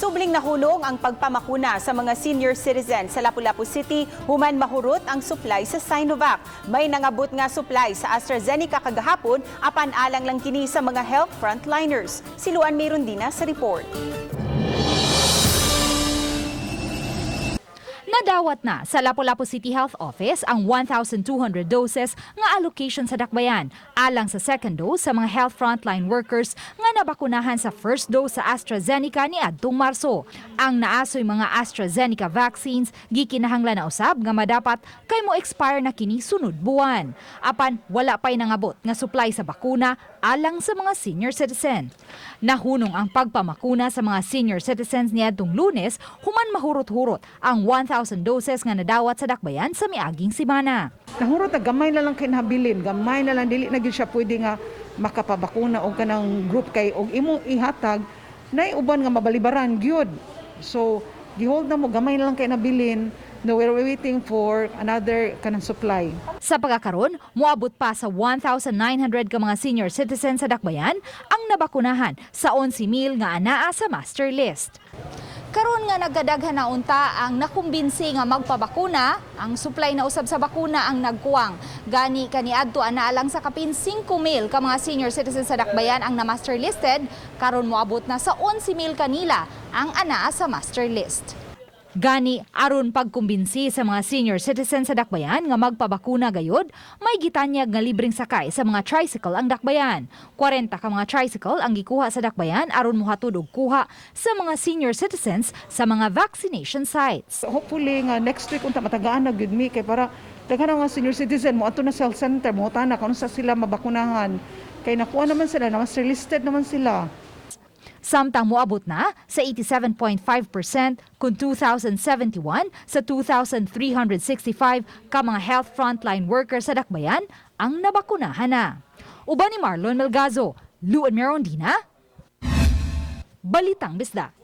Subling nahunong ang pagpamakuna sa mga senior citizens sa Lapu-Lapu City human mahurot ang supply sa Sinovac. May nangabot nga supply sa AstraZeneca kagahapon, apan alang lang kini sa mga health frontliners. Si Luan Merondina sa report. Nadawat na sa Lapu-Lapu City Health Office ang 1,200 doses nga allocation sa Dakbayan alang sa second dose sa mga health frontline workers nga nabakunahan sa first dose sa AstraZeneca ni adtong Marso. Ang naasoy mga AstraZeneca vaccines gikinahanglan na usab nga madapat kay mo expire na kini sunod buwan. Apan wala pa'y nangabot nga supply sa bakuna alang sa mga senior citizen. Nahunong ang pagpamakuna sa mga senior citizens niadtong Lunes human mahurot-hurot ang 1,000 doses nga nadawat sa Dakbayan sa miaging semana. Nahurot na gamay na lang kay nabilin, gamay na lang, dili na gyud siya pwede nga makapabakuna og kanang group kay og imong ihatag nay uban nga mabalibaran gyud. So gihold na mo, gamay na lang kay nabilin. No, we're waiting for another kanang supply. Sa pagkakaron, moabot pa sa 1,900 ka mga senior citizens sa Dakbayan ang nabakunahan sa 11,000 nga anaa sa master list. Karon nga nagkadaghan na unta ang nakumbinsi nga magpabakuna, ang supply na usab sa bakuna ang nagkuwang. Gani kaniadto ana lang sa kapin 5,000 ka mga senior citizens sa Dakbayan ang na master listed, karon moabot na sa 11,000 kanila ang anaa sa master list. Gani aron pagkumbinsi sa mga senior citizens sa Dakbayan nga magpabakuna gayod, may gitanyag nga libreng sakay sa mga tricycle ang Dakbayan. 40 ka mga tricycle ang gikuha sa Dakbayan aron mohatod og kuha sa mga senior citizens sa mga vaccination sites. Hopefully nga next week unta matagaan na gyud mi kay para daghan nga senior citizen mo adto na sa health center mo na kung sa sila mabakunahan. Kay nakuha naman sila, na master listed naman sila. Samtang moabot na sa 87.5% kung 2,071 sa 2,365 ka mga health frontline workers sa Dakbayan ang nabakunahan na. Uban ni Marlon Melgazo, Luan Merondina, Balitang Bisda.